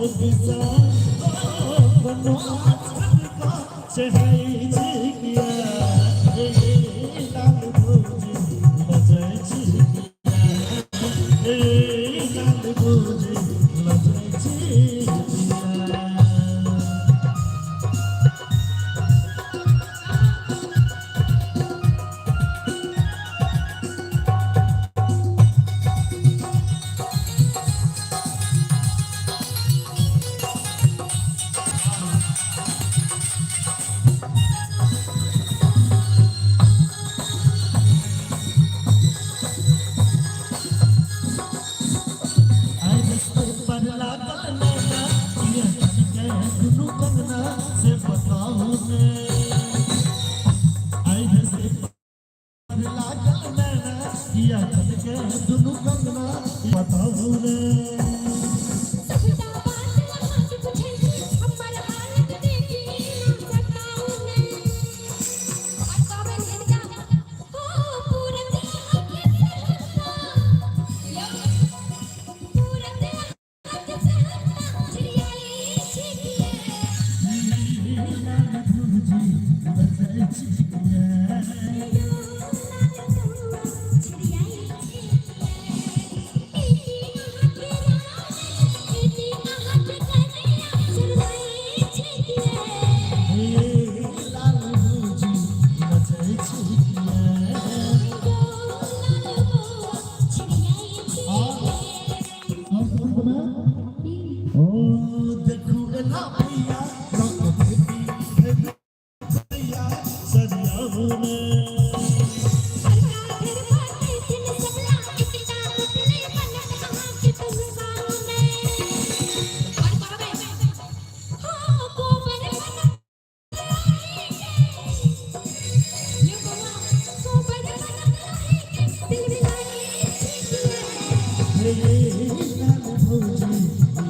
भोगसँ ओ कोनो आचर कऽ चढ़ै छी किया हे लाल भौजी लजै छी किया हे लाल भौजी लजै छी किया। आइ रस्ते पर लागल नैना किया के दुनू कंगना से बताऊ ने आइ रस्ते पर लागल नैना किया के दुनू कंगना बताऊ ने। सबटा बात अहाँके बुझै छी, हमर हालत देखी ना सताउ ने। और कहबनि हिनका, हो पूरत अहाँके सहरसा, यौ पूरत अहाँके सहरसा, छिड़ियाइ छी किए? लाल भौजी लजै छी किया यौ लाल बौआ, छिड़ियाइ छी किए? एती अहाँके राज, एती अहाँके कन्या, शरमाइ छी किए? हे लाल भौजी लजै छी किया। यौ लाल बौआ, छिड़ियाइ छी और किए? और अंत में ओ देखू एला भैया रंग भेटी भैया सरियाऊ ने। बड़का घरवा देथिन सबला, एकटा होटले बनत अहाँके तमसाउ ने। और कहबै, हँ कोबर बनत अहींके, यौ बौआ, कोबर बनत अहींके, तिलमिलाइ छी किए? हे लाल भौजी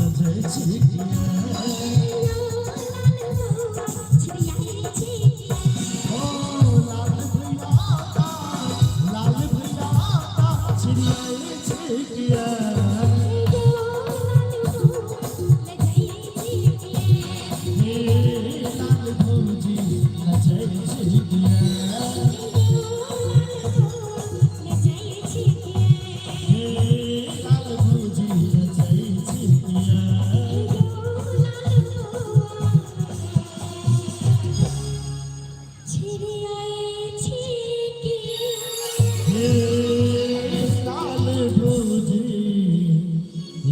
लजै छी किया यौ लाल बौआ, छिड़ियाइ छी किए? ओ लाल भैया ता लाल भैया ता छिड़ियाई छी किया यौ लाल बौआ, लजै छी किए? हे लाल भौजी लजै छी किया यौ लाल बौआ, लजै छी किए? हे लाल भौजी लजै छी किया। यौ लाल बौआ, छिड़ियाइ छी किए? हे लाल भौजी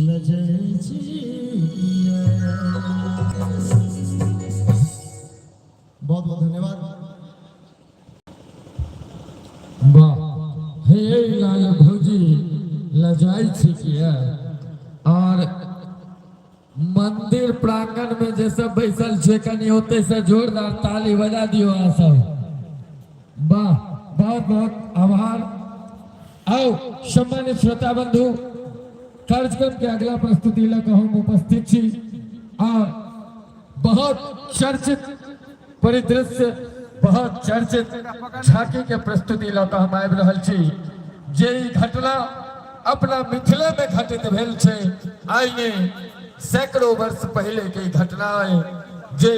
लजै छी किया। बहुत बहुत धन्यवाद। वाह, हे लाल भौजी लजाइ छी किया। और मंदिर प्रांगण में जे सब बैसल छै कनि ओते से जोरदार ताली बजा दियो अहाँ सब। वाह, बहुत बहुत आभार। आओ सम्मानित श्रोता बंधु, कार्यक्रम के अगला प्रस्तुति लऽ कऽ हम उपस्थित छी और बहुत चर्चित परिदृश्य, बहुत चर्चित झांकी के प्रस्तुति लऽ कऽ हम आबि रहल छी। जे ई घटना अपना मिथिले में घटित भेल छै, आइ नहि सैकड़ों वर्ष पहले के ई घटना है जे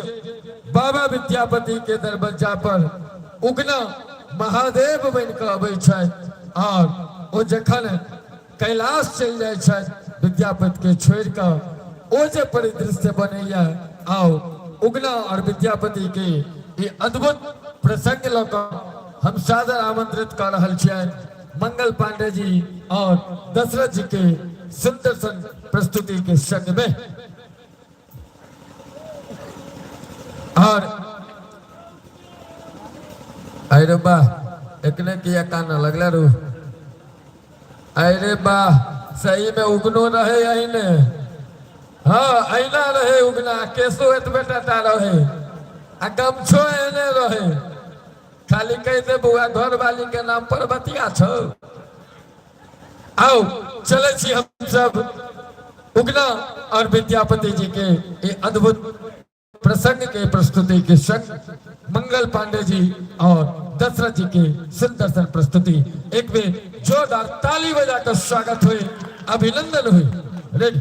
बाबा विद्यापति के दरवाजा पर उगना महादेव बनि कऽ अबै छथि और ओ जखन कैलाश चलि जाइ छथि विद्यापति के छोड़ि कऽ, ओ जे परिदृश्य बनैया, आओ उगना और विद्यापति के ई अद्भुत प्रसंग लऽ कऽ हम सादर आमंत्रित कऽ रहल छियनि मंगल पांडे जी और दशरथ जी के सुंदर सन प्रस्तुति के संग में। और अरे वाह, एकने किया कान लगला रू। अरे वाह, सही में उगनो रहे अहिने। हाँ, अहिना रहे उगना, केसो एतबे टाटा रहे आ गमछो एने रहे। खाली कह दे बउआ घर वाली के नाम पर बतिया छौ। आओ चले छी हम सब उगना और विद्यापति जी के ये अद्भुत प्रसंग के प्रस्तुति के संग मंगल पांडे जी और दशरथ जी के सुंदर सन प्रस्तुति। एक बेर जोरदार ताली बजाकर स्वागत हुई, अभिनंदन हुई। रेडी।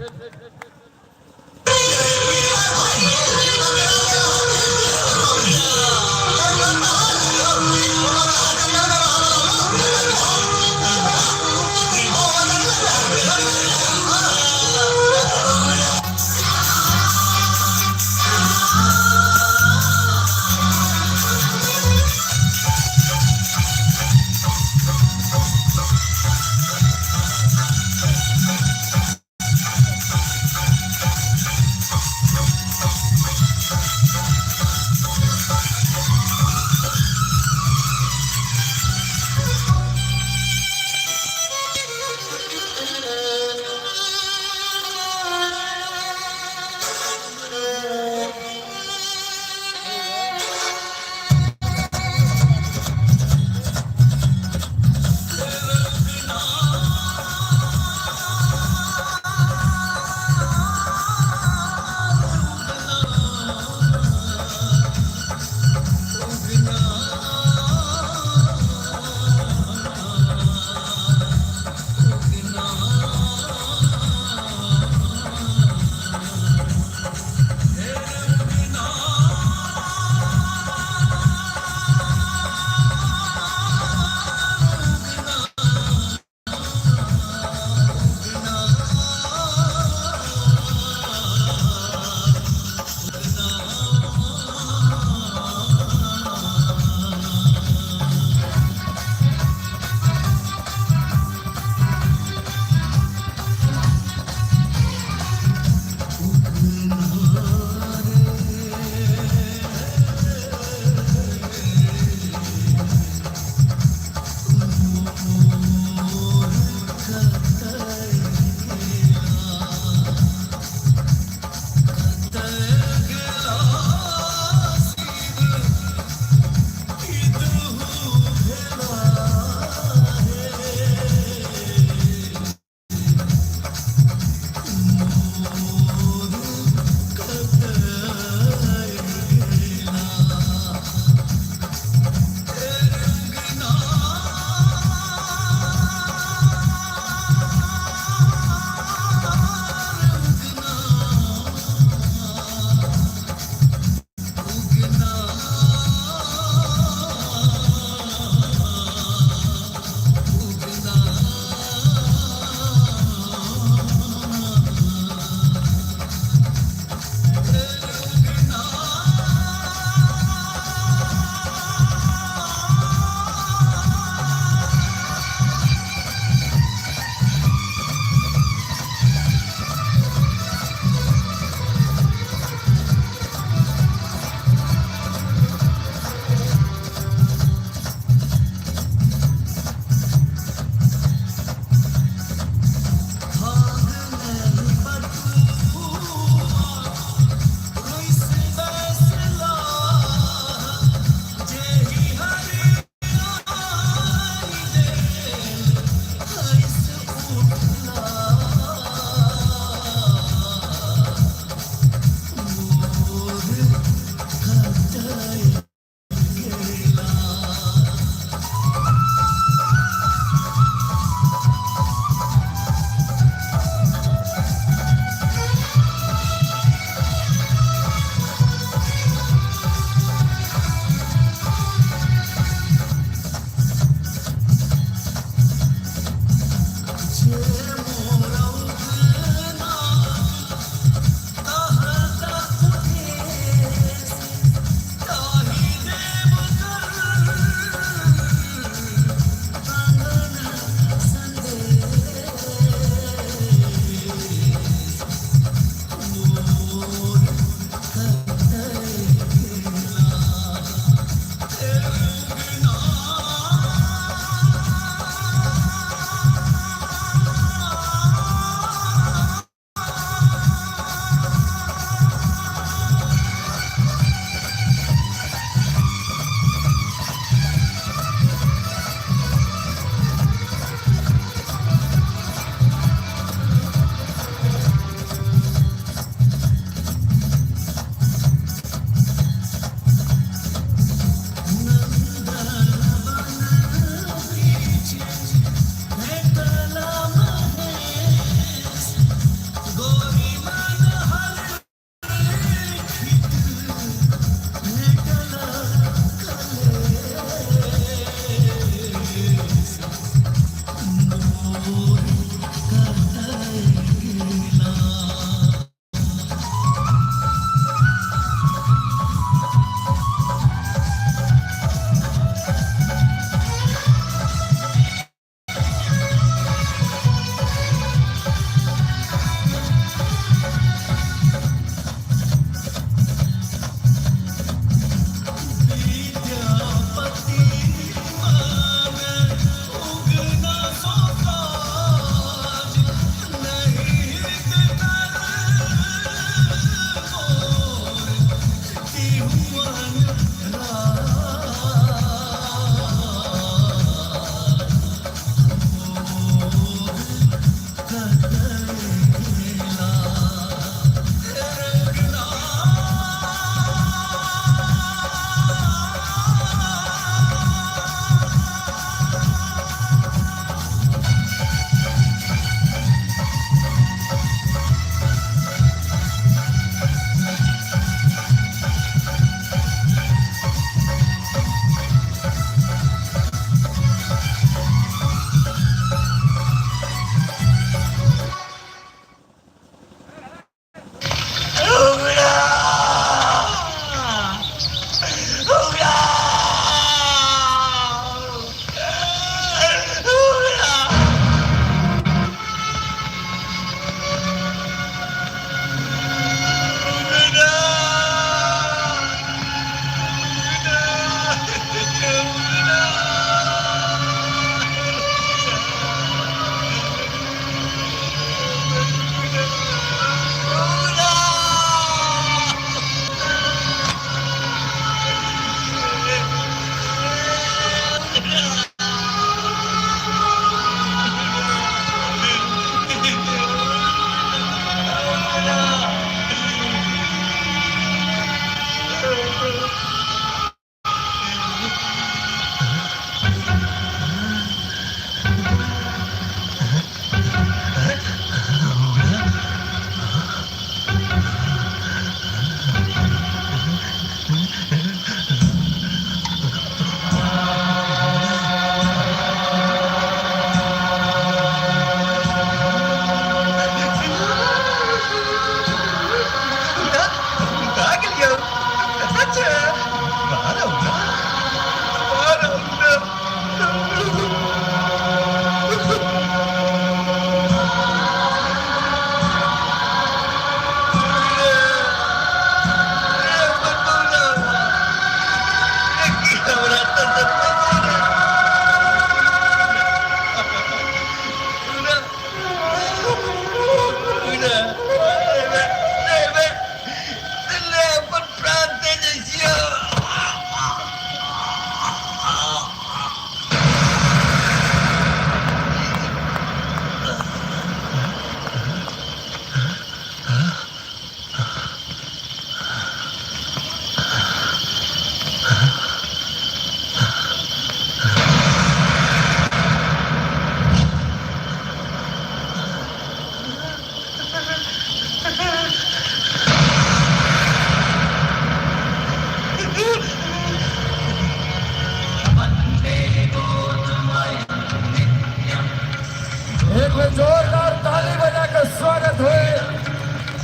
एक बेर जोरदार ताली बजाकर स्वागत हुए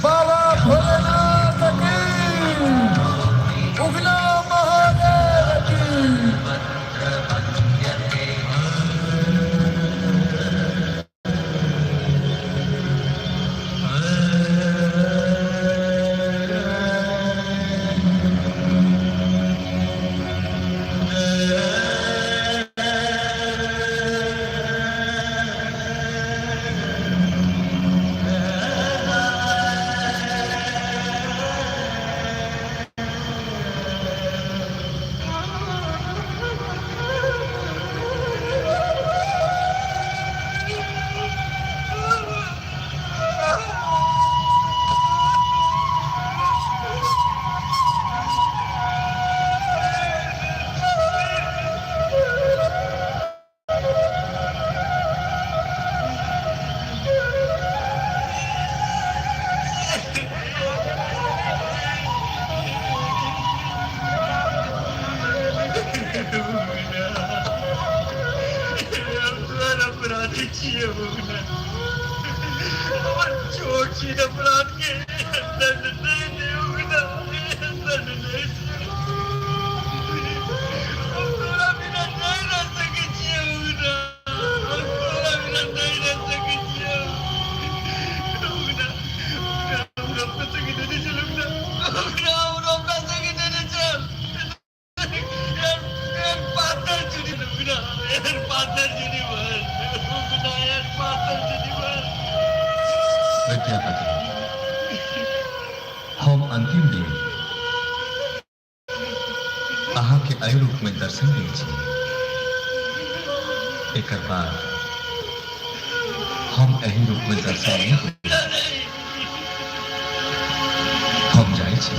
बाबा भोलेनाथ की, उगना महादेव की। विद्यापति, हम अंतिम दिन अहाँके एहि रूपमे दर्शन दै छी। एकर बाद हम एहि रूपमे दर्शन नहि देब। हम जाइ छी।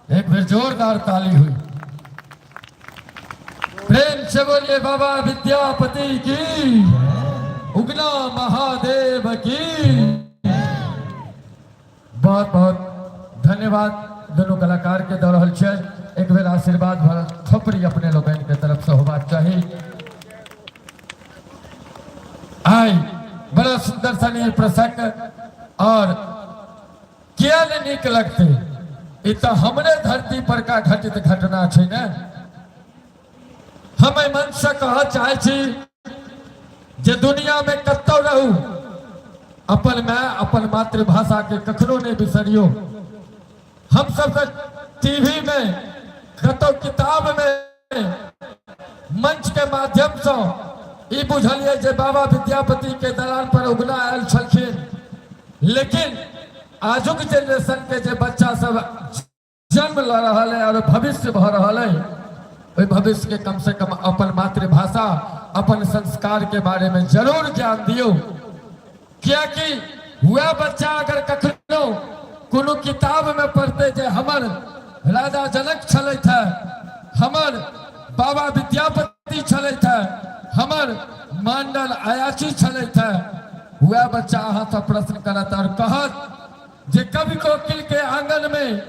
एक बेर जोरदार ताली हुई। प्रेम से बोलिए बाबा विद्यापति की, उगना महादेव की। बहुत बहुत धन्यवाद दोनों कलाकार के दऽ रहल छै। एक बेर आशीर्वाद भरल थोपड़ी अपने लोकनि के तरफ से होबाक चाही। आइ बड़ा सुंदर सन ई प्रसंग और किया ने नीक लगतै, ई तऽ हमरे धरती पर का घटित घटना छै ने। हम एहि मंच से कहऽ चाहै छी जे दुनिया में कतौ रहू, अपन माय अपन मातृभाषा के कखनो नहि बिसरियो। हम सब तऽ टीवी में कतौ किताब में मंच के माध्यम से ई बुझलियै जे बाबा विद्यापति के दलान पर उगना आयल छलखिन, लेकिन आजुक जेनरेशन के जे बच्चा सब जन्म लऽ रहल है और भविष्य भऽ रहल है, ओहि भविष्य के कम से कम अपन मातृभाषा अपन संस्कार के बारे में जरूर ज्ञान दियौ। कियाकि वएह बच्चा अगर कखनो कोनो किताब में पढ़ते जे हमर राजा जनक छलथि है, हमर बाबा विद्यापति छलथि है, हमर मांडल अयाची छलथि है, वएह बच्चा अहाँ से प्रश्न करत और कहत जे कवि कोकिल के आंगन में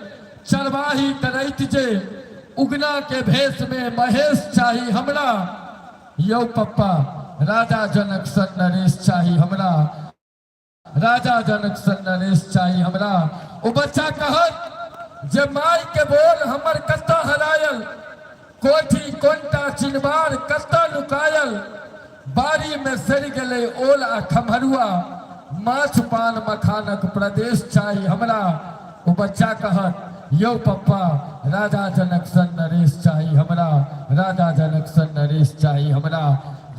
चरवाही करैत जे उगना के भेष में महेश चाही हमरा, यौ पप्पा राजा जनक सन नरेश चाही हमरा, राजा जनक सन नरेश चाही हमरा। ओ बच्चा कहत जे माय के बोल हमर कतऽ हरायल, कोठी कोनटा चिनबार कतऽ नुकायल, बाड़ी में सड़ि गेलै ओल आ खम्हरुआ, माछ पान मखानक प्रदेश चाही हमरा। ओ बच्चा कहत यौ पप्पा राजा जनक सन नरेश चाही हमरा, राजा जनक सन नरेश चाही हमरा।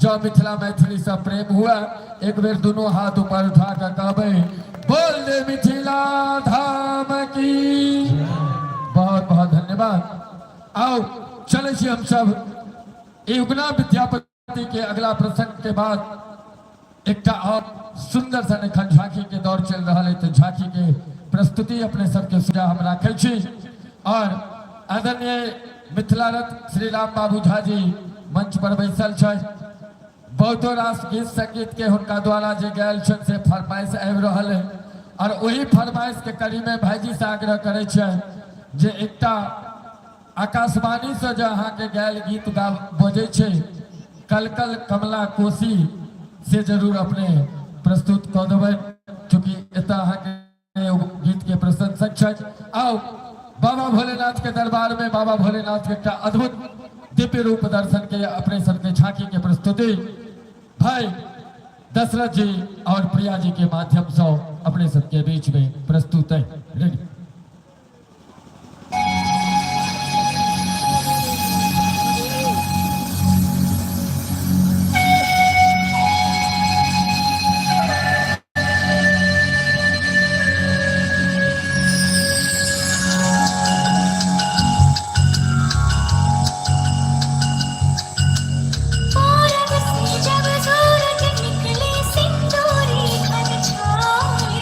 जँ मिथिला मैथिली से प्रेम हुआ एक बेर दोनों हाथ ऊपर उठा के कहबै बोल दे मिथिला धाम की। बहुत बहुत धन्यवाद। आओ चलै छी हम सब उगना विद्यापति के अगला प्रसंग के बाद एकटा और सुंदर सन एखन झांकी के दौर चल रहा है, तो झांकी के प्रस्तुति अपने सबके सुझाव हम राखै छी। और आदरणीय मिथिला रत्न श्री राम बाबू झा जी मंच पर बैसल छथि। बहुतो रास गीत संगीत के हुनका द्वारा जे गायल छनि से फरमाइश आबि रहल है और वही फरमाइश के कड़ी में भाईजी से आग्रह करै छियनि जे एकटा आकाशवाणी से जे अहाँके गायल गीत गा बजै छै कल कल कमला कोसी से जरूर अपने प्रस्तुत कऽ देबै, चूँकि एतऽ अहाँके गीत के प्रशंसक छथि। आओ बाबा भोलेनाथ के दरबार में बाबा भोलेनाथ के एकटा अद्भुत दिव्य रूप दर्शन के अपने सबके झांकी के प्रस्तुति भाई दशरथ जी और प्रिया जी के माध्यम से अपने सबके बीच में प्रस्तुत है। रेडी। पूरब से जब सूरज निकले सिंदूरी घन छाए।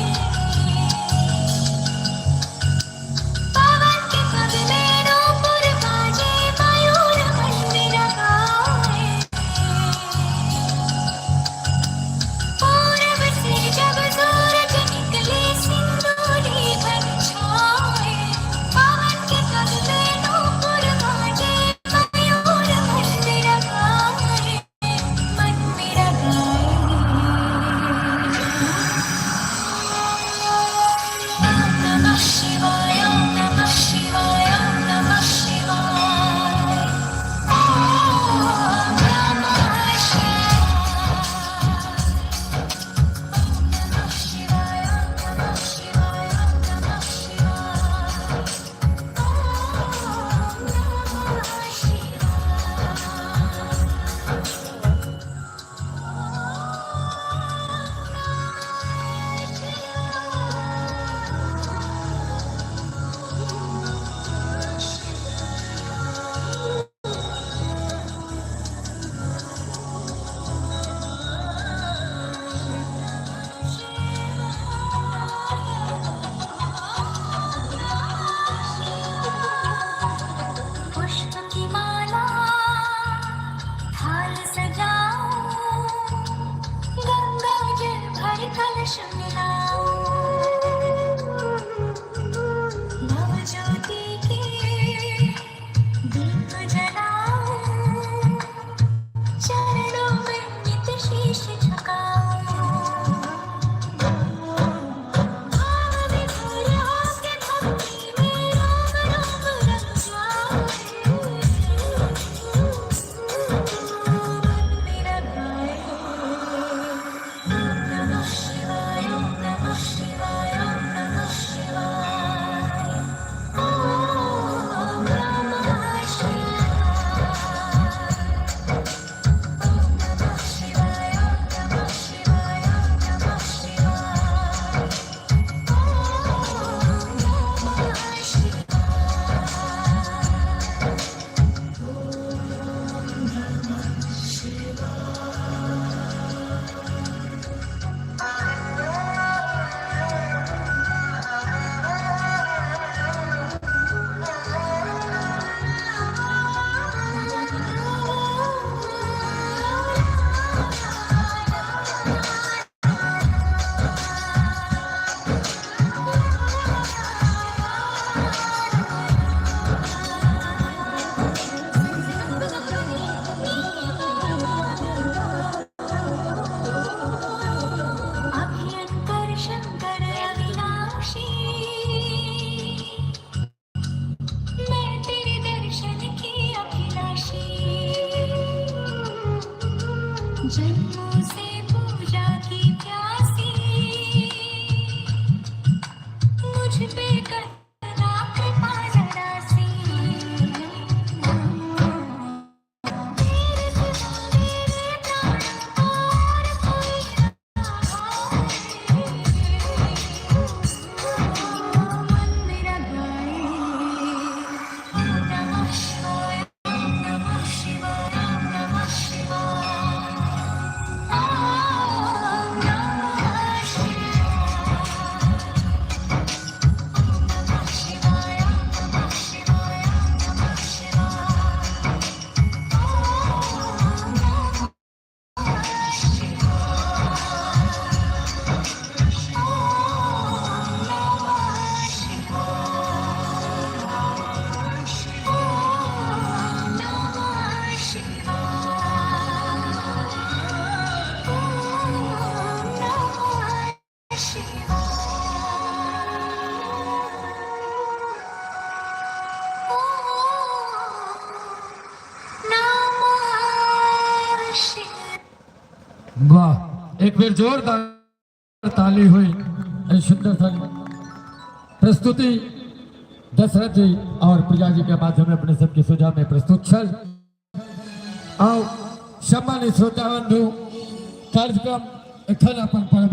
मुझ पे करना कृपा जरा सी। तेरे सिवा मेरे प्राण और कोई ना। मन मेरा गाए ओम नमः शिवाय, ओम नमः शिवाय, ओम नमः शिवाय, ओम नमः शिवाय, ओम नमः शिवाय, ओम नमः शिवाय, ओम नमः शिवाय, ओम नमः शिवाय, ओम नमः शिवाय, ओम नमः शिवाय, ओम नमः शिवाय, ओम नमः शिवाय। वाह, एक बेर जोरदार ताली हुई। एहि सुंदर सन प्रस्तुति दशरथ जी और प्रिया जी के माध्यम में अपने सबके सुझाव में प्रस्तुत छल। आओ सम्मानित श्रोता बंधु, कार्यक्रम एखन अपन पर